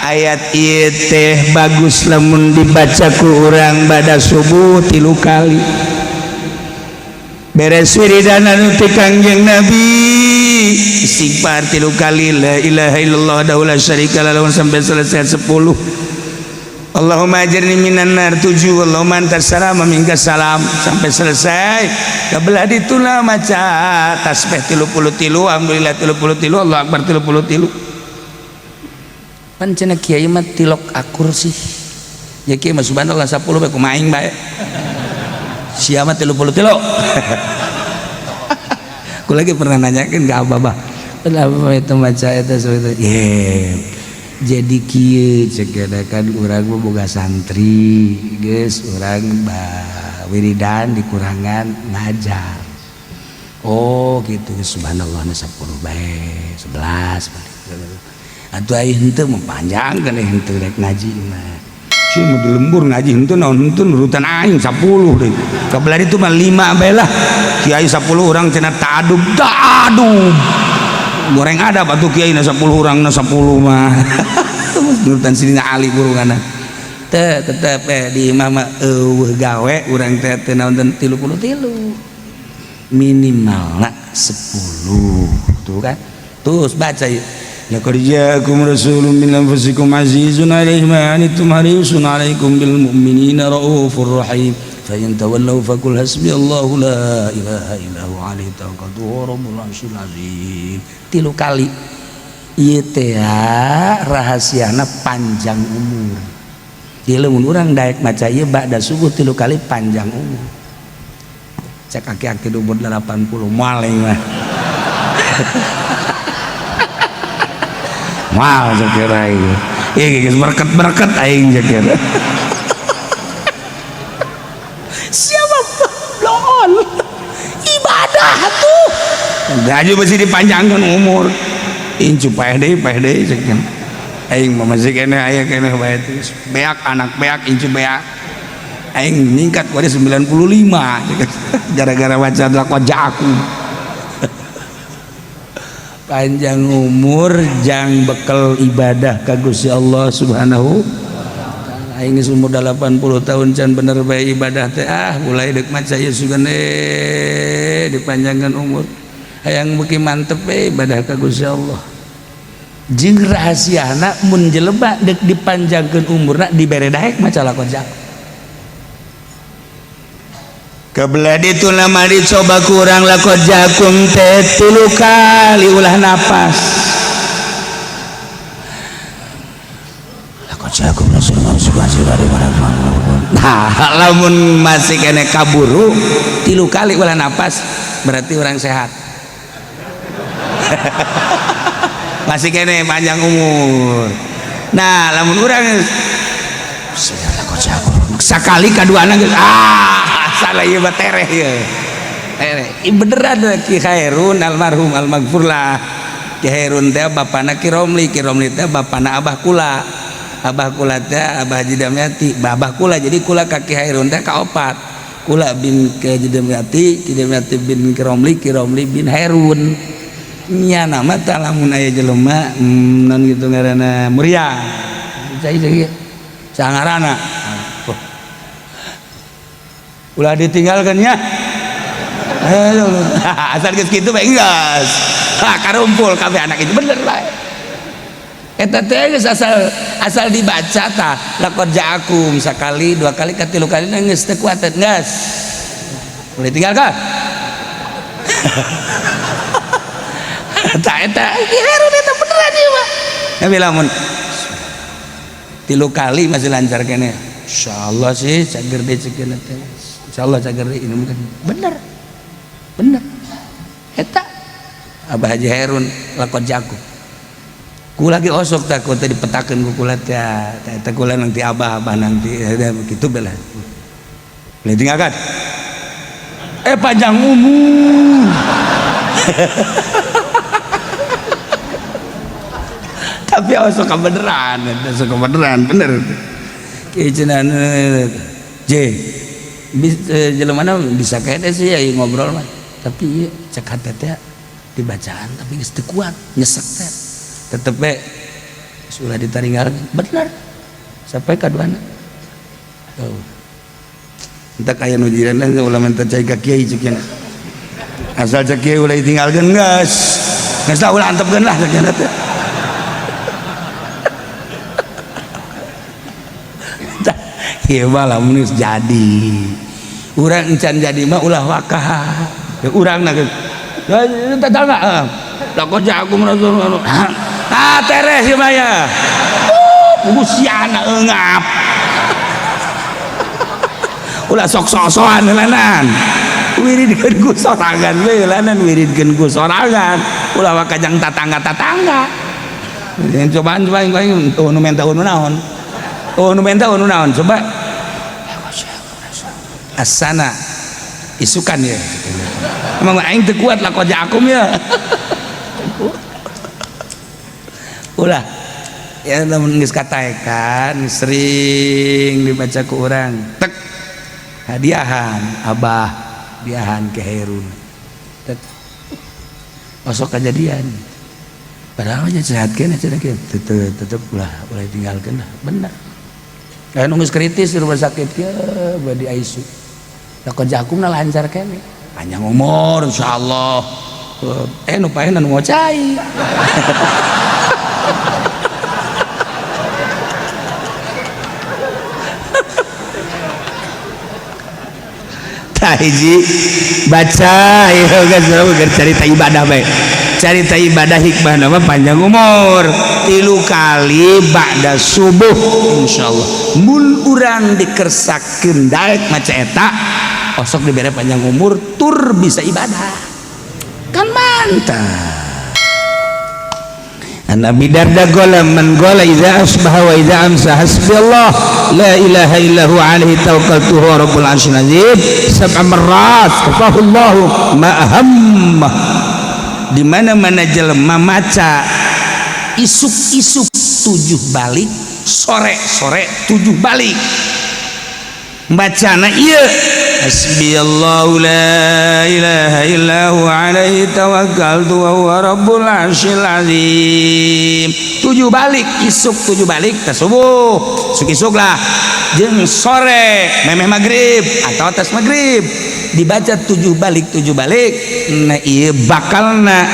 Ayat ieu teh bagus lamun dibaca ku urang bada subuh tilu kali. Beres wiridan anu ti Kangjeng Nabi, istighfar tilu kali, la ilaha illallah wahdahu la syarika lahu sampai selesai 10. Allahumma ajirni minan nar 7, Allahumma antas salam wa minkas salam sampai selesai. Kabelah dituna maca tasbih 33, alhamdulillah 33, Allah akbar 33. Pan cenah kiai mah tilok akur sih ya, kiai mah subhanallah 10 bae, kumaha aing bae sia mah 33. Aku lagi pernah nanyakeun ke abah, bah, itu maca eta itu yeah. Jadi kieu cek kan, urang mah boga santri geus urang wiridan dikurangan ngajar. Oh gitu, subhanallah 10 bae, 11 atuh, ai henteu mah panjang kan, henteu rek ngaji mah sih mau di lembur ngaji henteu naon, henteu nurutan aing 10 deh. Kabelah itu mah 5 bae lah, kiai 10 orang cenah ta'adub ta'adub goreng ada batu kiai na 10 orang na 10 mah nurutan sini Ali kurungan teh tetep di imah mah eueuh gawe urang teh teu naon 33 minimal lah 10 tuh kan. Terus baca yuk. Laqad ja'akum rasulun min anfusikum azizun 'alaihi ma anittum harisun 'alaikum bil mu'minina raufur rahim. Fa in tawallaw faqul hasbiyallahu la ilaha illa huwa 'alaihi tawakkaltu wa rabbul arsyil azim. Tilu kali ieu teh rahasiana panjang umur. Ieu lamun urang daek maca ieu ba'da subuh tilu kali panjang umur. Cek aki-aki umur 80 moal mah. Mal cek aing. Ieu geus berket-berket aing cek. Siapa bloon? Ibadah tuh. Gaji mesti dipanjangkan umur. Incu paeh deui cek. Aing mah masih keneh aya keneh bae terus. Beak anak beak incu beak. Aing ningkat kuari 95 gara-gara baca laqad ja'akum. Panjang umur jang bekel ibadah ka Gusti Allah Subhanahu. Aing geus umur 80 tahun can bener bae ibadah teh, ah mulai deuk maca ieu sugan dipanjangkan umur. Hayang beuki mantep we ibadah ka Gusti Allah. Jeung rahasiana mun jelema deuk dipanjangkeun umurna dibere daek maca laqad ja'akum. Kebelah itu nama dicoba kurang laqad ja'akum teh tilu kali ulah napas. Laqad ja'akum rasulun. Nah, lamun masih kene kaburu tilu kali ulah napas berarti orang sehat. Masih kene panjang umur. Nah, lamun urang sakali kaduana geus ah salah ieu mah tereh ieu. Tereh. Ieu beneran Ki Khairun almarhum almaghfurlah. Ki Khairun teh bapana Ki Romli, Ki Romli teh bapana Abah kula. Abah kula teh Abah Haji Damyati, Abah kula jadi kula ka Ki Khairun teh kaopat. Kula bin Ki Haji Damyati, Ki Damyati bin Ki Romli, Ki Romli bin Hairun. Nya nama teh lamun aya jelema non gitu ngaranna Muria. Cai cai. Sangarana. Ulah ditinggalkan ya. Asal geus kitu bae geus. Ha karumpul kabeh anak itu bener bae. Eta teh geus asal asal dibaca tah laqad ja'akum sakali dua kali katilu kali geus teu kuat geus. Boleh tinggalkan. Tah eta Ki eta beneran ieu mah. Tapi lamun tilu kali masih lancar kene. Insyaallah sih cager deui ceuk teh. Insyaallah cager deui ini mungkin bener. Bener. Eta Abah Haji Herun laqad ja'akum. Ku lagi osok takut teh dipetakeun ku kula teh. Eta kula nanti abah abah nanti begitu bela. Boleh tinggalkan. Panjang umur. Tapi osok kebeneran, osok kebeneran bener. Kieu cenah J jelema mana bisa kayak sih ya ngobrol mah. Tapi ieu cek hate teh dibacaan tapi geus teu kuat, nyesek teh. Tetep we Sudah ditaringgal bener sampai kaduana. Oh. Entak aya nu jiran ulah minta cai ka kiai cek. Asal cek kiai ulah ditinggalkeun geus. Geus lah, ulah antepkeun lah cek teh. Ieu mah lamun geus jadi. Urang encan jadi mah ulah wakah. Ya urang na tetangga. Lah kok jago menurut. Ah teres ieu mah ya. Busiana eungap. Ulah sok sok-sokan heulanan. Wiridkeun ku sorangan we heulanan, wiridkeun ku sorangan. Ulah wakajang tatangga-tatangga. Yang cobaan coba aing nu menta nu naon. Oh nu menta nu naon coba. Asana isukan ya. Emang aing teu kuat lah koja akum ya. Ulah ya lamun geus kataekan sering dibaca ku urang tek hadiahan abah hadiahan ke Herun tek osok kejadian padahal aja sehat kan aja tetep tetep ulah ulah tinggalkeun lah bener. Kayak nunggu kritis di rumah sakit ya badi ICU lah koja akumna lancar kene panjang umur insyaallah nu paehan nu ngocai. Hiji baca ieu geus cerita ibadah bae. Carita ibadah hikmah nama panjang umur 3 kali ba'da subuh insyaallah. Mun urang dikersakeun daek maca eta osok dibere panjang umur tur bisa ibadah. Kan mantap. Nabi Darda gola man gola idza asbaha wa idza amsa hasbiyallah la ilaha illa huwa alaihi tawakkaltu huwa rabbul arsyil azim sab'a marrat kafahullahu ma ahammah. Di mana-mana jelema maca isuk-isuk 7 balik, sore-sore 7 balik. Bacana ieu hasbiyallahu la ilaha illa huwa alaihi tawakkaltu wa huwa rabbul arsyil azim. 7 balik isuk 7 balik teh subuh isuk-isuk lah jeung sore memeh magrib atau atas magrib dibaca 7 balik 7 balik. Nah ieu bakalna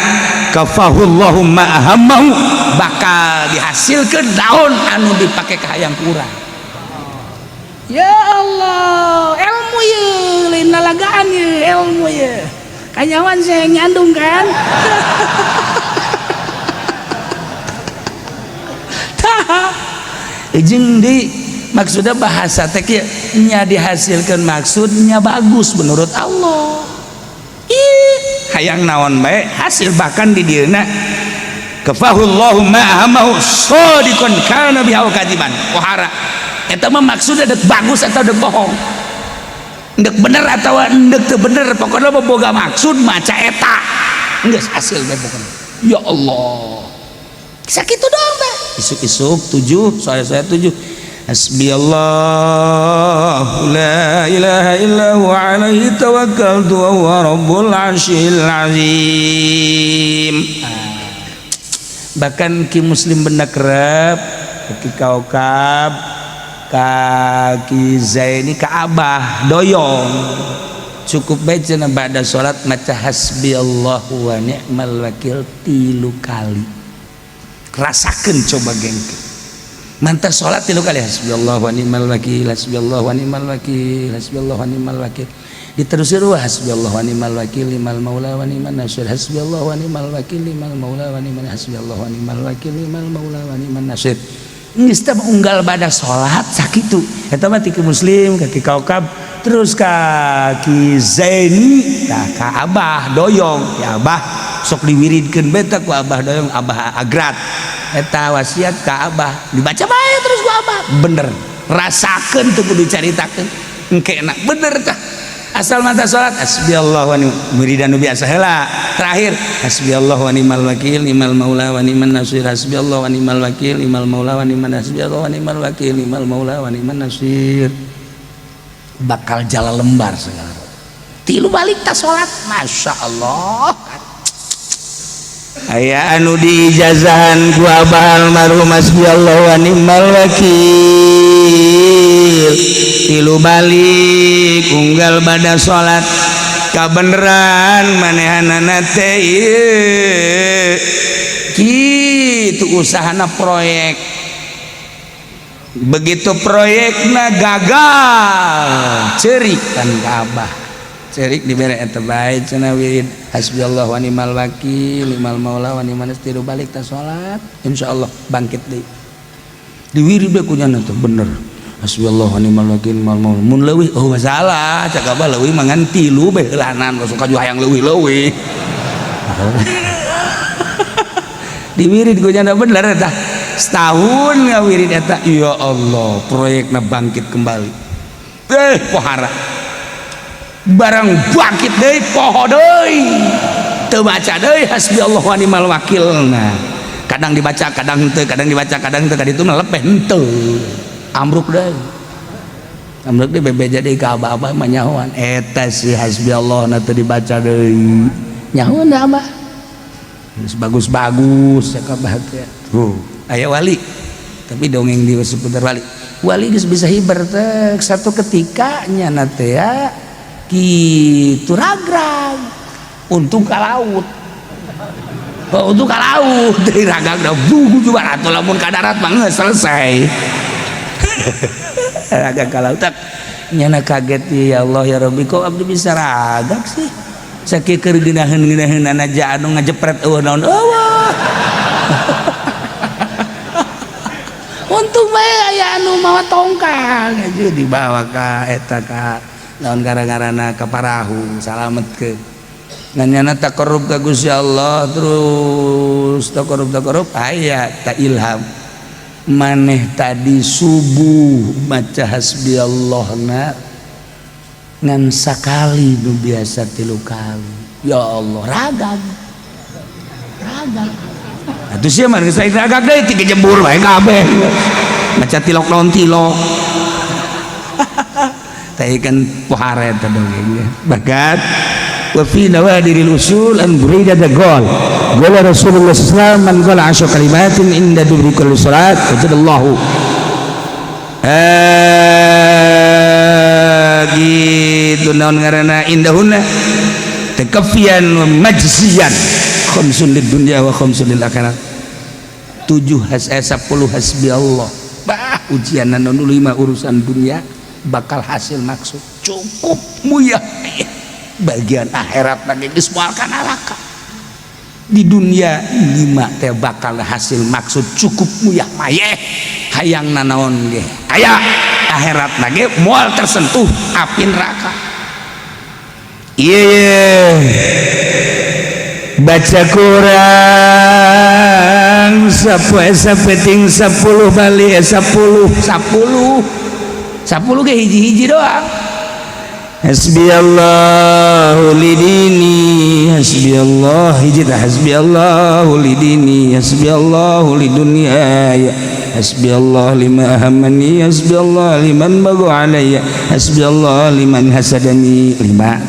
kafahullahu ma ahammahu bakal dihasilkeun daun anu dipake ka hayang kurang. Ya Allah, ilmu ye, lain lalagaan ye, ilmu ye. Kanyawan saya nyandung kan? Tah, jeung di maksudnya bahasa teh kieu nya dihasilkan maksudnya bagus menurut Allah. Ih, hayang naon bae hasil bahkan di dieuna kafahullahu ma ahammahu shadiqan kana biha kadiban. Wahara. Eta mah maksudnya dek bagus atau dek bohong, dek bener atau dek teu bener, pokoknya mah boga maksud maca eta geus hasil bae pokoknya. Ya Allah, sakitu doang teh isuk-isuk 7 sore-sore 7 hasbiyallahu la ilaha illa huwa alaihi tawakkaltu wa huwa rabbul arsyil azim. Bahkan ki muslim benda kerep ki kaukab kaki Zaini ka Abah doyong cukup bae cenah ba'da salat maca hasbiyallahu wa ni'mal wakil 3 kali. Rasakeun coba gengke mantap salat 3 kali hasbiyallahu wa ni'mal wakil hasbiyallahu wa ni'mal wakil hasbiyallahu wa ni'mal wakil diterusir wa hasbiyallahu wa ni'mal wakil limal maula wa ni'man nasir hasbiyallahu wa ni'mal wakil limal maula wa ni'man hasbiyallahu wa ni'mal wakil limal maula wa ni'man nasir. Geus teh unggal bada salat sakitu eta mah ti muslim ka ki kaukab terus ka ki Zaini tah ka Abah doyong ya Abah sok diwiridkeun bae teh ku Abah doyong Abah agrat eta wasiat ka Abah dibaca bae terus ku Abah bener rasakeun teu kudu dicaritakeun engke enak bener tah asal mata salat hasbiyallahu wa ni'mal wiridan nu biasa heula terakhir hasbiyallahu wa ni'mal wakil ni'mal maula wa ni'man nasir hasbiyallahu wa ni'mal wakil ni'mal maula wa ni'man hasbiyallahu wa ni'mal wakil ni'mal maula wa ni'man nasir bakal jalan lembar segala 3 balik ta salat masyaallah. Aya anu diijazahan ku abah almarhum, hasbiyallah wa ni'mal wakil tilu balik unggal bada salat. Kabeneran manehanana teh ieu kitu usahana proyek. Begitu proyekna gagal, cerik kan ka abah, cerik dibere eta bae cenah wirid hasbiyallah wa ni'mal wakil, ni'mal maula wa ni'man nasir, balik ta salat, insyaallah bangkit deui. Diwirid bae ku nyana teh bener, hasbiyallah wa ni'mal wakil, ni'mal maula. Mun leuwih, oh masalah, cak abah leuwih mah ngan tilu bae heulanan, sok kaju hayang leuwih-leuwih. Diwirid ku nyana bener eta, setahun ngawirid eta, ya Allah, proyekna bangkit kembali. Eh, pohara barang bangkit deui, poho deui, teu baca deui hasbiyallah wa ni'mal wakil. Nah, kadang dibaca kadang henteu, kadang dibaca kadang henteu, kaditu mah lepeh henteu, ambruk deui, ambruk deui, bebeja deui ka abah-abah mah nyahoan eta si hasbiyallah na teu dibaca deui, nyahoan da abah geus bagus-bagus cak abah teh. Tuh aya wali, tapi dongeng di seputar wali, wali geus bisa hiber teh. Satu ketika nyana teh ya kitu ragrag, untung ka laut. Oh, untung ka laut deui ragrag da bugu juga atuh, lamun ka darat mah geus selesai. Ragrag ka laut tak nyana kaget, ya Allah ya Rabbi, kok abdi bisa ragag sih, sakieu keur geunaheun-geunaheun aja anu ngajepret eueuh naon eueuh. Untung bae aya anu mawa tongkang aja dibawa ka eta ka naon gara-garana ka parahu, salamet ke ngan taqarrub ka Gusti Allah terus taqarrub taqarrub, aya ta ilham, maneh tadi subuh maca hasbiyallah na ngan sakali, nu biasa tilu kali. Ya Allah, ragag ragag atuh sia mah geus ragag deui, tiga jembur bae kabeh maca tilok naon tilok. Teh kan pohara eta dongeng bakat. Wa fi nawadiril usul an Buraidah qala qala Rasulullah sallallahu alaihi wasallam, man qala asyra kalimatin inda duburi kulli salat wajadallahu gitu naon ngaranna indahunna takafian wa majziyan, khamsun lid dunya wa khamsun lil akhirat. 7 has 10 hasbi Allah bah ujian anu 5 urusan dunia bakal hasil maksud cukup muyah, bagian akhirat lagi geus moal ka neraka. Di dunia 5 teh bakal hasil maksud cukup muyah mayeh, hayang nanaon ge aya, akhirat lagi moal tersentuh api neraka. Iya, baca kurang sapoe sapeting 10 bali 10 10 10 ge hiji-hiji doang. Hasbiyallahu lidini, hasbiyallah hiji tah, hasbiyallahu lidini, hasbiyallahu lidunyaya, hasbiyallah lima ahammani, hasbiyallah liman bagha alayya, hasbiyallah liman hasadani, lima,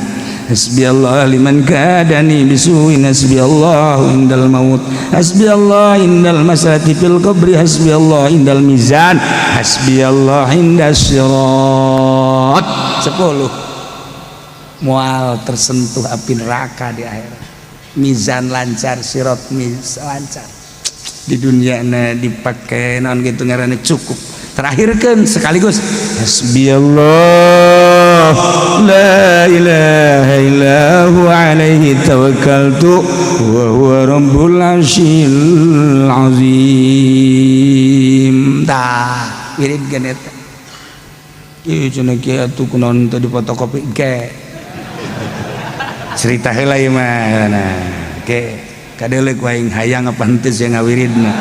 hasbiyallah liman kadani bisuin, hasbiyallah indal maut, hasbiyallah indal masalati fil qabri, hasbiyallah indal mizan, hasbiyallah indas sirat. 10 mual tersentuh api neraka di akhirat, mizan lancar, sirat miz lancar, di dunia na dipakai naon gitu ngaranna cukup. Terakhirkan sekaligus hasbiyallah la ilaha illa huwa alaihi tawakkaltu wa huwa rabbul arsyil azim. Tah wirid gen eta ieu cenah kieu atuh kunaon teu difotokopi ke cerita heula ieu mah. Nah ke kadeuleuk aing hayang apa henteu sia ngawiridna.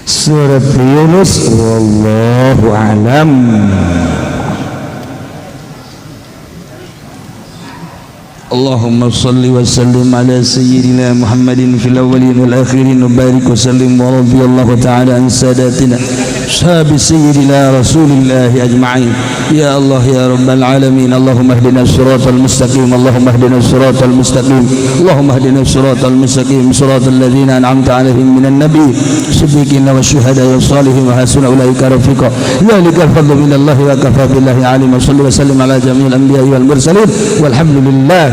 Surat Yunus, wallahu a'lam. Allahumma salli wa sallim ala sayyidina Muhammadin fil awwalin wal akhirin wa barik wa sallim wa radhiyallahu ta'ala an sadatina أصحاب سيدنا رسول الله أجمعين. يا الله يا رب العالمين، اللهم اهدنا الصراط المستقيم، اللهم اهدنا الصراط المستقيم، اللهم اهدنا الصراط المستقيم، صراط الذين أنعمت عليهم من النبي الصديقين والشهداء والصالحين، وحسن أولئك رفيقا. ذلك الفضل من الله وكفى بالله عليم. وصلى وسلم على جميع الأنبياء والمرسلين، والحمد لله.